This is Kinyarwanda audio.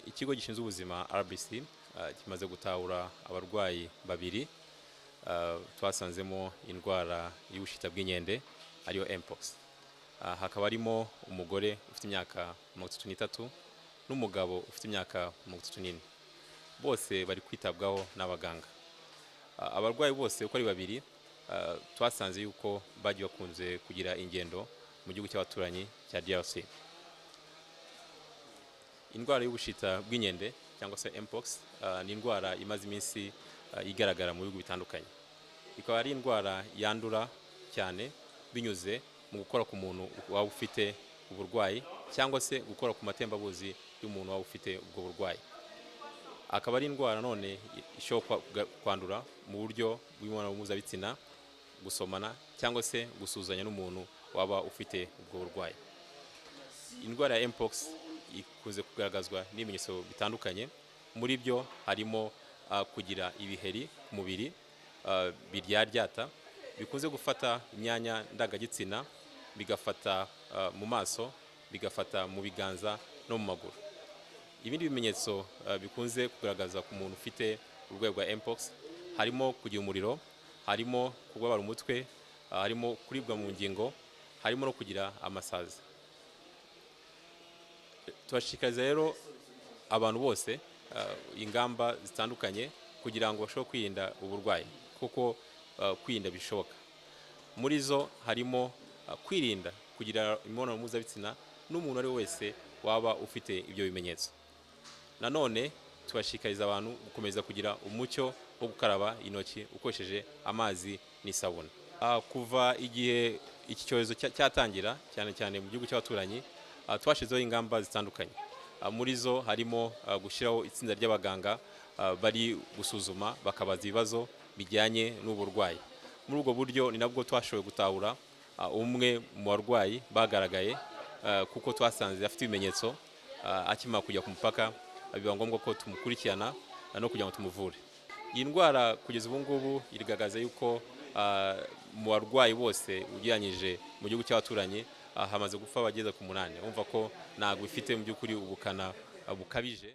Ikigo gishinzwe ubuzima RBC kimaze gutahura abarwayi babiri twasanzemo indwara y'ubushita bw'inkende, ariyo mpox. Hakaba harimo umugore ufite imyaka 33 n'umugabo ufite imyaka 34. Bose bari kwitabwaho n'abaganga. Abarwayi bose uko ari babiri twasanze yuko bagiye bakunze kugira ingendo mu gihugu cy'abaturanyi cya DRC. Indwara y'ubushita bw'inkende cyangwa se mpox ni indwara imaze iminsi igaragara mu bihugu bitandukanye, ikaba ari indwara yandura cyane binyuze mu gukora ku muntu waba ufite uburwayi cyangwa se gukora ku matembabuzi y'umuntu waba ufite ubwo burwayi. Akaba ari indwara none ishobora kwandura mu buryo bw'imibonano mpuzabitsina, gusomana cyangwa se gusuhuzanya n'umuntu waba ufite ubwo burwayi. Indwara ya mpox ikunze kugaragazwa n'ibimenyetso bitandukanye. Muri byo harimo kugira ibiheri ku mubiri biryaryata, bikunze gufata imyanya ndangagitsina, bigafata mu maso, bigafata mu biganza no mu maguru. Ibindi bimenyetso bikunze kugaragaza ku muntu ufite uburwayi bwa mpox harimo kugira umuriro, harimo kubabara umutwe, harimo kuribwa mu ngingo, harimo no kugira amasazi. Tubashishikariza rero abantu bose ingamba zitandukanye kugira ngo bashobore kwirinda uburwayi, kuko kwirinda bishoboka. Muri zo harimo kwirinda kugira imibonano mpuzabitsina n'umuntu uwo ari we wese waba ufite ibyo bimenyetso. Nanone tubashishikariza abantu gukomeza kugira umuco wo gukaraba intoki ukoresheje amazi n'isabune. Kuva igihe iki cyorezo cyatangira, cyane cyane mu gihugu cy'abaturanyi, twashyizeho ingamba zitandukanye. Muri zo harimo gushyiraho itsinda ry'abaganga bari gusuzuma, bakabaza ibibazo bijyanye n'uburwayi. Muri ubwo buryo ni nabwo twashoboye gutahura umwe mu barwayi bagaragaye, kuko twasanze afite ibimenyetso akimara kujya ku mupaka, biba ngombwa ko tumukurikirana no kugira ngo tumuvure. Iyi ndwara kugeza ubu ngubu irigaragaza yuko mu barwayi bose ugereranyije mu gihugu cy'abaturanyi hamaze gupfa abageze ku 8. Urumva ko ntabwo ifite mu by'ukuri ubukana bukabije.